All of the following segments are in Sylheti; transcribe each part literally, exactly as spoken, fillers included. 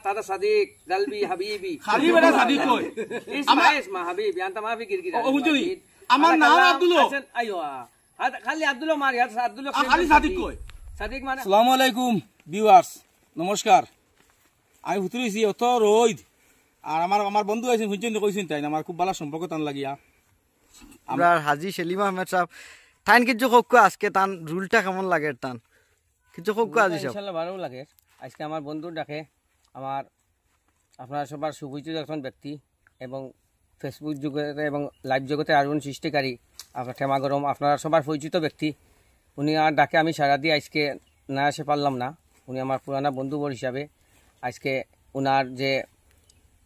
هذا صديق قلبي حبيبي. খালি বেটা সাদিক কয়। اسمع اسمع حبيبي، انت ما في قرقير. ও, ও, হুনছনি? আমার নাম আব্দুল হক। ايوه. هذا خلي عبد الله ماري، هذا عبد الله. খালি সাদিক কয়। صديق মানে আসসালামু আলাইকুম ভিউয়ার্স, নমস্কার। আমি হুতুর অইছি অত রইদ, আর আমার আমার বন্ধু আইছইন, হুনছইন নি কইছইন তাইন, আমার খুব ভালা সম্পর্ক তান লাগিয়া। আমরা হাজি সেলিম আহমেদ সাহেব, তাইন কিছু কউক্কা আজকে তান রুলটা কেমন লাগে তান? কিছু কউক্কা হাজি সাহেব। ইনশাআল্লাহ ভালো লাগে। আজকে আমার বন্ধুর ডাকে আমার আপনারা সবার সুপরিচিত একজন ব্যক্তি এবং Facebook জগতে এবং লাইভ জগতে আলোড়ন সৃষ্টিকারী আপনার ঠেমা গরম, আপনারা সবার পরিচিত ব্যক্তি। উনি আর ডাকে আমি সাড়া দিয়ে আজকে না এসে পারলাম না। উনি আমার পুরানা বন্ধুবর হিসাবে আজকে ওনার যে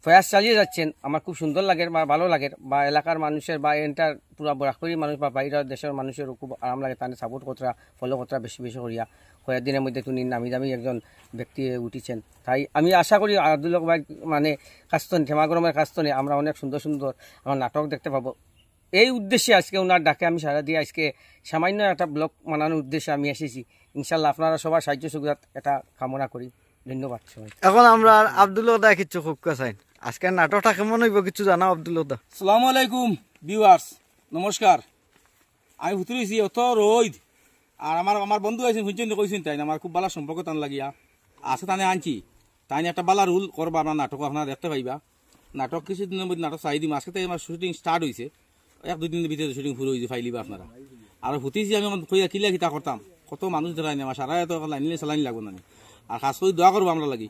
প্রয়াস চালিয়ে যাচ্ছেন, আমার খুব সুন্দর লাগে বা ভালো লাগে, বা এলাকার মানুষের বা এন্টার পুরা বরাকপুরি মানুষ বা বাইরের দেশের মানুষেরও খুব আরাম লাগে। তাদের সাপোর্ট করতরা, ফলো করতরা বেশি বেশি করিয়া। কয়েকদিনের মধ্যে তিনি নামি দামি একজন ব্যক্তি হয়ে উঠেছেন। তাই আমি আশা করি আব্দুল হক ভাই মানে কাস্তনে, ঠেমা গরমের কাস্তনে আমরা অনেক সুন্দর সুন্দর আমার নাটক দেখতে পাবো। এই উদ্দেশ্যে আজকে ওনার ডাকে আমি সাড়া দিয়ে আজকে সামান্য একটা ব্লগ বানানোর উদ্দেশ্যে আমি এসেছি। ইনশাল্লাহ আপনারা সবার সাহায্য সুবিধা এটা কামনা করি। ধন্যবাদ সবাই। এখন আমরা আব্দুল হক দা কিছু কউক্কা চাইন। আজকে নাটকটা কেমন অইবো কিছু জানাও আব্দুল হক দা। আসসালামু আলাইকুম ভিউয়ার্স, নমস্কার। আমি হুতুর অইছি অত রইদ, আর আমার আমার বন্ধু আইছইন, হুনছইন নি কইছইন তাইন, আমার খুব ভালা সম্পর্ক তান লাগিয়া। আজকে তানে আনছি, তাইন একটা ভালা রুল করবা আপনার নাটক, আপনারা দেখতে পাইবা। নাটক কিছু দিনের মধ্যে নাটক চাই দিমু। আজকে তাই আমার শুটিং স্টার্ট হইছে, এক দুই দিনের ভিতরে শুটিং পুরো হইছে, ফাইলিবা আপনারা। আর হুতিছি আমি এখন কইয়া কিলা কিতা করতাম, কত মানুষ ধরাই না আমার সারা এত লাইন সালাইন লাগবো না। আর খাস করে দোয়া করবো আমরা লাগি।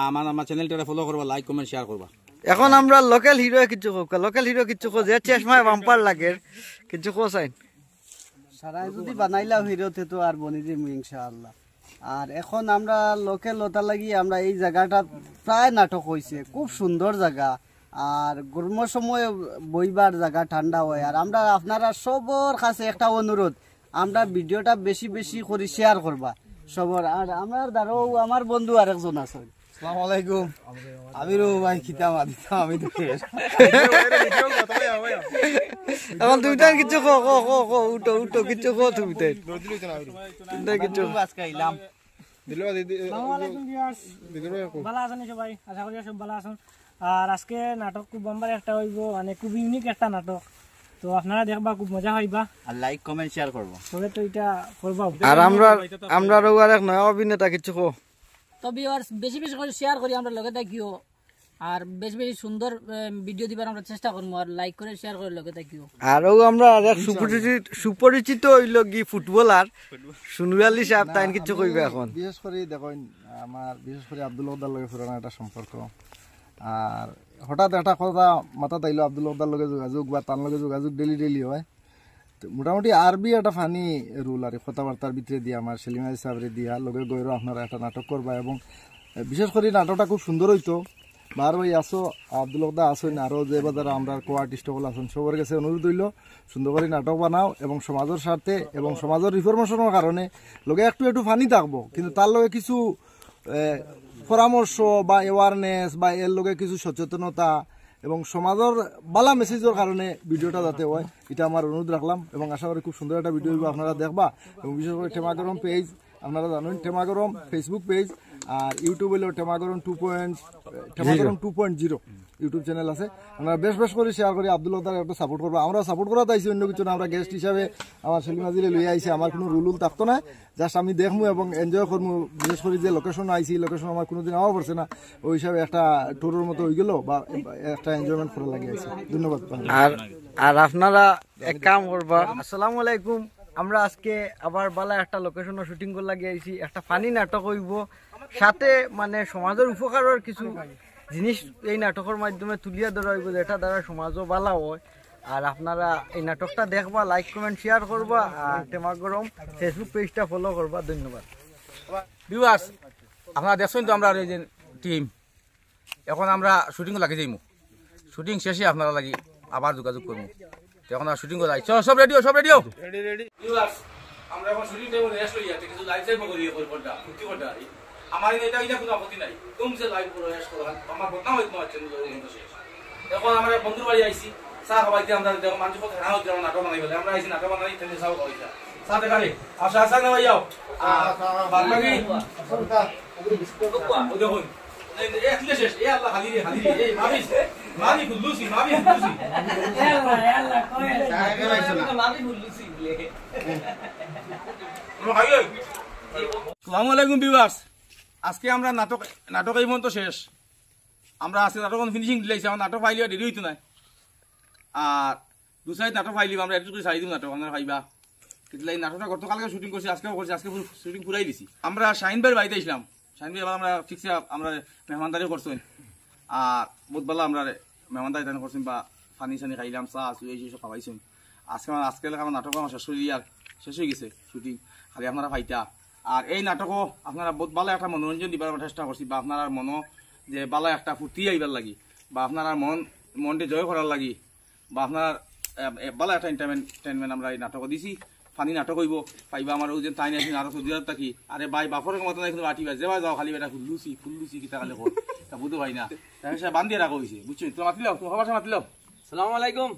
আমার আমার চ্যানেলটা ফলো করবা, লাইক কমেন্ট শেয়ার করবা। এখন আমরা লোকাল হিরো কিছু কউক্কা, লোকাল হিরো কিছু কউক্কা, যে চশমায় বাম্পার লাগে কিছু কও চাইন। সারাই যদি বানাইলাম হিরোতে তো আর বনি দিমু ইনশাআল্লাহ। আর এখন আমরা লোকাল লতা লাগি আমরা এই জায়গাটা প্রায় নাটক হইছে, খুব সুন্দর জায়গা। আর গরমের সময় বইবার জায়গা ঠান্ডা হয়। আর আমরা আপনারা সবার কাছে একটা অনুরোধ, আমরা ভিডিওটা বেশি বেশি করে শেয়ার করবা সবার। আর আমার দ্বারাও আমার বন্ধু আরেকজন আছে। আসসালামু আলাইকুম। আমি রো ভাই খিতাম আদিতাম আমি তো শেষ। এখন তুমি তাইন কিছু কও, কও, কও, কও, উঠো, উঠো, কিছু কও তুমি তাইন। তুমি তাইন কিছু। আজকে আইলাম। আসসালামু আলাইকুম ভিউয়ার্স। ভালা আছইন নি সবাই? আশা করি সব ভালা আছইন। আর আজকে নাটক খুব বাম্পার একটা হইবো, মানে খুব ইউনিক একটা নাটক। তো আপনারা দেখবা, খুব মজা পাইবা। আর লাইক কমেন্ট শেয়ার করবো। তবে তো এটা করবা। আর আমরা আমরা রো আরেক নয়া অভিনেতা কিছু কও। তো ভিউয়ার্স, বেশি বেশি করে শেয়ার করি আমরা লগে থাকিও। আর বেশি বেশি সুন্দর ভিডিও দিবার আমরা চেষ্টা করবো। আর লাইক করে শেয়ার করে লগে থাকিও। আরও আমরা আরেক সুপরিচিত সুপরিচিত হইল কি ফুটবলার সুনুর আলী সাহেব, তাইন কিছু কইবা এখন। বিশেষ করে দেখইন, আমার বিশেষ করে আব্দুল হকদার লগে পুরানো একটা সম্পর্ক। আর হঠাৎ একটা কথা মাথাত আইলো, আব্দুল হকদার লগে যোগাযোগ বা তার লগে যোগাযোগ ডেইলি ডেইলি হয়। তো মোটামুটি আরবি একটা ফানি রুল আর কি, কথাবার্তার ভিতরে দিয়া আমার সেলিম আলী সাহেবরে দিয়া লগে গইরো আপনারা একটা নাটক করবা এবং বিশেষ করে নাটকটা খুব সুন্দর হইতো। বার ভাই আসো, আব্দুল হকদা আসইন, আরো যে বাজার আমরা কো আর্টিস্ট সকল আছেন সবার কাছে অনুরোধ হইল সুন্দর করে নাটক বানাও এবং সমাজের স্বার্থে এবং সমাজের রিফরমেশনের কারণে লগে একটু একটু ফানি থাকবো, কিন্তু তার লগে কিছু এ, পরামর্শ বা অ্যাওয়ারনেস বা এর লগে কিছু সচেতনতা এবং সমাজের বালা মেসেজের কারণে ভিডিওটা যাতে হয়, এটা আমার অনুরোধ রাখলাম এবং আশা করি খুব সুন্দর একটা ভিডিও হইব, আপনারা দেখবা। এবং বিশেষ করে ঠেমাগরম পেজ, আপনারা জানেন ঠেমাগরম ফেসবুক পেজ, আর ইউটিউব হইলো Themagoram two point Themagoram two point zero YouTube channel আছে। আপনারা বেশ বেশ করে শেয়ার করে আব্দুল হকদার একটু সাপোর্ট করবা। আমরা সাপোর্ট করাত আইছি, অন্য কিছু না, আমরা গেস্ট হিসাবে আমার সেলিম আজিরে লইয়া আইছি, আমার কোনো রুল উল থাকতো না। জাস্ট আমি দেখমু এবং এনজয় করমু। বিশেষ করে যে লোকেশন আইছি, লোকেশন আমার কোনোদিন আওয়া পড়ছে না, ওই হিসাবে একটা ট্যুরের মতো হয়ে গেল বা একটা এনজয়মেন্ট করা লাগে আইছি। ধন্যবাদ। আর আর আপনারা এক কাম করবা। আসসালামু আলাইকুম। আমরা আজকে আবার বালা একটা লোকেশনে শুটিং করা লাগি আইছি, একটা ফানি নাটক হইব, সাথে মানে সমাজের উপকারের কিছু জিনিস এই নাটকের মাধ্যমে তুলিয়া ধরা হইব, যেটা দ্বারা সমাজও বালা হয়। আর আপনারা এই নাটকটা দেখবা, লাইক কমেন্ট শেয়ার করবা, আর ঠেমাগরম ফেসবুক পেজটা ফলো করবা। ধন্যবাদ। ভিউয়ার্স, আপনারা দেখছেন তো আমরা এই যে টিম, এখন আমরা শুটিং লাগি যাইমু। শুটিং শেষে আপনারা লাগি আবার যোগাযোগ করমু। তো এখন আর শুটিং করা যাই। চলো, সব রেডিও, সব রেডিও। ভিউয়ার্স, আমরা এখন শুটিং টাইমে রেস্ট হই যাতে কিছু লাইভ টাইপ করি, করি কোনটা, ফুর্তি কোনটা আর কি। আমার এটা, এটা কোনো আপত্তি নাই। তুমসে লাইভ করো, রেস্ট করো, আমার বদনাম হইতো আমার চ্যানেল শেষ। এখন আমরা বন্ধুর বাড়ি আইছি, চা খাওয়াইতে আমরা দেখো মানুষ কত হ্যাঁ হচ্ছে, আমরা নাটক বানাই বলে, আমরা আইছি নাটক বানাই, তুমি চাও খাওয়াইতা। চা দেখালে, আসা, আসা না ভাই যাও। আর বাদ বাকি, ও দেখুন। এই, এই, আজকে শেষ। এ আল্লাহ, খালি রে, খালি রে। এই, মাফি, মাফি খুললুছি, মাফি খুললুছি। এ আল্লাহ, এ আল্লাহ, কই আছে? মাফি খুললুছি বলে। আসসালামু আলাইকুম viewers, আজকে আমরা নাটক, নাটক এই পর্যন্ত শেষ। আমরা আজকে নাটক ফিনিশিং দিলাইছি, আমার নাটক পাইলে দেরি হইতো না। আর দু সাইড নাটক পাইলিবা, আমরা এডিট করে ছাড়ি দিব নাটক, আপনারা পাইবা। কিন্তু এই নাটকটা গতকালকে শুটিং করছি, আজকেও করছি, আজকে শুটিং পুরাই দিছি। আমরা শাহিন ভাইর বাড়িতে আসলাম, শাহিন ভাই আমরা ঠিকছে আমরা মেহমানদারি করছেন। আর বহুত ভালা আমরা মেহমানদারি তান করছেন বা পানি সানি খাইলাম, চা চু এই সব খাওয়াইছেন। আজকে আমার, আজকে আমার নাটক আমার শেষ হয়ে আর শেষ হয়ে গেছে শুটিং, খালি আপনারা পাইতা। আর এই নাটকও আপনারা বহুত ভালা একটা মনোরঞ্জন দিবার আমরা চেষ্টা করছি, বা আপনারার মনো যে ভালা একটা ফুর্তি আইবার লাগি, বা আপনারার মন, মনটা জয় করার লাগি, বা আপনার, এ, এ, ভালা একটা এন্টারটেইনমেন্ট আমরা এই নাটকও দিছি। ফানি নাটক হইব, পাইবা আমার ওই যে তাই নাই আরো সৌদি আরব থাকি। আরে ভাই, বাপরে মতো নাই কিন্তু আটি ভাই, যে ভাই যাও খালি বেটা খুললুছি, খুললুছি কিতা খালি কর। তা বুঝো ভাই না। তাহলে সে বান্ধিয়ে রাখা হইছে, বুঝছো? তো মাতিলাও, তোমার ভাষা মাতিলাও। সালামু আলাইকুম।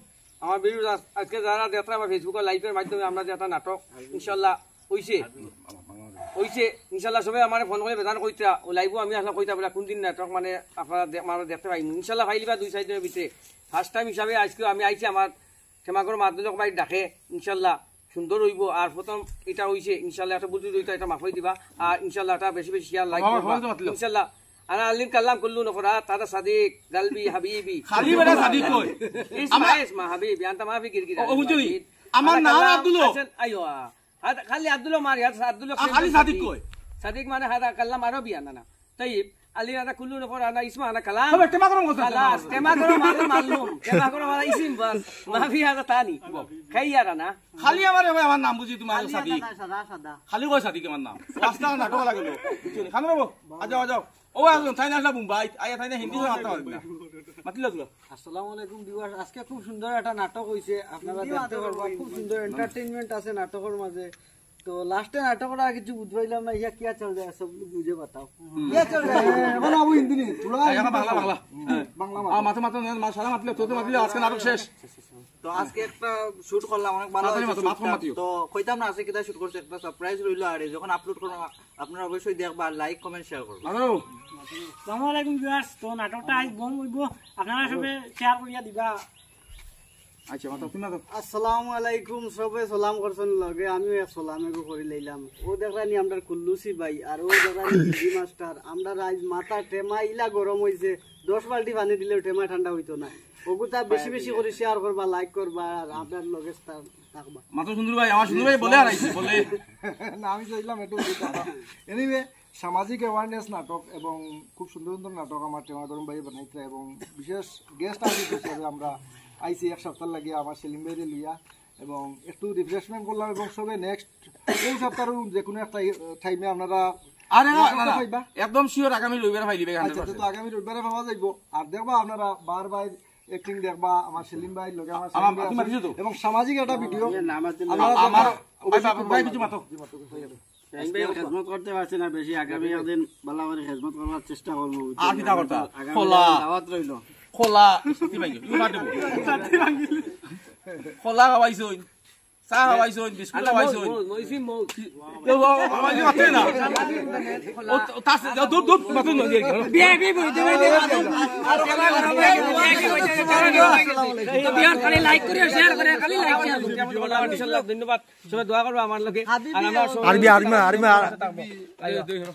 আমার ভিডিও আজ-, আজকে যারা দেখরা আমার Facebook-এ লাইভের মাধ্যমে আমরা যে একটা নাটক ইনশাআল্লাহ হইছে, হইছে ইনশাআল্লাহ। সবে আমারে ফোন করে বেজান কইতরা, ও লাইভও আমি আসলে কইতা বলে কোন দিন নাটক মানে আপনারা দে-, আমরা দেখতে পাইনি। ইনশাআল্লাহ পাইলিবা দুই চার দিনের ভিতরে। ফার্স্ট টাইম হিসাবে আজকে আমি আইছি আমার ঠেমাগর মাদুলক ভাই ডাকে, ইনশাআল্লাহ সুন্দর হইব। আর প্রথম এটা হইছে, ইনশাআল্লাহ একটা বুঝে দিতা, এটা মাফাই দিবা। আর ইনশাআল্লাহ এটা বেশি বেশি শেয়ার, লাইক আমার করবা। সবাই তো মাতলো। ইনশাআল্লাহ। আনা আলিম কালাম কুল্লু নফরা, তারা সাদিক, গালবি, হাবিবি। খালি বেটা সাদিক কই? ইসমা, আমার ইসমা, হাবিবি, আনতা মাফি গিরগিরা। ও, ও, বুঝলি? আমার আনা নাম কালাম, আব্দুল। আছেন, আইওয়া। হাদা, খালি আব্দুল মার, ইয়াদ আব্দুল আ, খালি সাদিক কই? সাদিক মানে হাদা কালাম আরবি আনা না। তাইব, আলী আনা কুল্লু নফর আনা ইসমা আনা কালাম। তবে টেমা গরম কথা, খালাস, টেমা গরম। টেমা গরম আনা মালুম। টেমা গরম আনা ইসিম বাস। মাফি হাদা তানি। খাই আর আনা। খালি আমারে ভাই আমার নাম বুঝি তোমার খালি সাদিক। সাদা, সাদা, সাদা। খালি কই সাদিক আমার নাম। রাস্তা নাটক লাগে লো। বুঝছো নি? খানো বাবু, আ যাও, আ যাও। ও আসুন, তাই না আসলে মুম্বাই। আয়া তাই না হিন্দি মারতে পারবি না। মাতিলা তুলা। আসসালামু আলাইকুম viewers, আজকে খুব সুন্দর একটা নাটক হইছে, আপনারা হিন্দি দেখতে মাত্র পারবা। বলবো। খুব সুন্দর এন্টারটেইনমেন্ট আছে নাটকের মাঝে। তো লাস্টে নাটকটা কিছু বুঝ পাইলাম না, ইয়া কিয়া চল যায়, সব বুঝে বাতাও। কিয়া চল যায়? এখন আবু হিন্দি নেই, পুরা আরে, হিন্দি এখন বাংলা, চলে। বাংলা। বাংলা আ, মাতো, মাতো, মাতো, সারা মাতলে, তো, তো মাতলে, আজকে নাটক শেষ। তো আজকে একটা শুট করলাম, অনেক ভালো তাড়াতাড়ি হয়েছে মাতো, মাতো, শুটটা। মাতিও। তো কইতাম না আজকে কিতা শুট করছে, একটা সারপ্রাইজ রইলো। আর যখন আপলোড করবো, আপনারা অবশ্যই দেখবা, লাইক, কমেন্ট, শেয়ার করবা। মাতো। আসসালামু আলাইকুম viewers, তো নাটকটা আজ বম হইব, আপনারা সবে শেয়ার করিয়া দিবা। আচ্ছা, মাতো, তুমি মাতো। আসসালামু আলাইকুম, সবে সালাম করছেন লগে, আমিও এক সালাম এগো করি লইলাম। ও দেখরানি আমরার কুল্লুসি ভাই, আর ও দেখরানি হিন্দি মাস্টার। আমরার আজ মাথা টেমা ইলা গরম হইছে, দশ বালতি পানি দিলেও টেমা ঠান্ডা হইতো না। ওগুতা বেশি বেশি করে শেয়ার করবা, লাইক করবা, আর আপনার লগে থাকবা। মাতো সুন্দর ভাই, আমার সুন্দর ভাই বলে আর আইছে, বলে। না, আমি চাইলাম একটু। এনিওয়ে, সামাজিক অ্যাওয়ারনেস নাটক এবং খুব সুন্দর সুন্দর নাটক আমার টেমা গরম ভাই বানাইতরা এবং বিশেষ গেস্ট আর্টিস্ট হিসাবে আমরা আইছি এক সপ্তাহ লাগে আমার সেলিম ভাইরে লইয়া এবং একটু রিফ্রেশমেন্ট করলাম এবং সবে নেক্সট এই সপ্তাহের যে কোনো একটা টাইমে আপনারা আরে না, না, না, না। পাইবা। একদম শিওর আগামী রবিবার পাইলিবে আচ্ছা, হান্ড্রেড পার্সেন্ট। তো আগামী রবিবারে পাওয়া যাইব। আর দেখবা আপনারা বার ভাইর অ্যাক্টিং দেখবা, আমার সেলিম ভাইর লগে আমার আমার সেলিম ভাই আপনি আছে। মাতিছো তো? এবং সামাজিক একটা ভিডিও। আমার, আমার, ভাই, ভাই, ভাই, কিছু মাতো। জি, মাতো, হয়ে গেল। এই ভাই খেদমত করতে পারছি না বেশি, আগামী একদিন ভালো করে খেদমত করার চেষ্টা করবো। আর কিতা করতা? আগামী খোলা। দিন দাওয়াত রইলো। খোলা। সত্যি ভাই, ইউ কাটবো। খোলা খাওয়াইছইন, চা খাওয়াইছইন, বিস্কুট আচ্ছা, খাওয়াইছইন। মৌজ, মৌজ, মৌজ, মৌজ। ও, ও, ও, ও, মাতে না। ও, ও, তার সাথে, দূর, দূর, মাতে না, দিয়ে গেল। বিআইপি বইতে বইতে। তো বিয়ার খালি লাইক করিও, শেয়ার করিও, খালি লাইক শেয়ার করিও। ইনশাআল্লাহ, ধন্যবাদ। সবাই দোয়া করবো আমার লগে। আর আমরা সবাই আরবি, আরবি, আরবি। আইও, দুই হলো।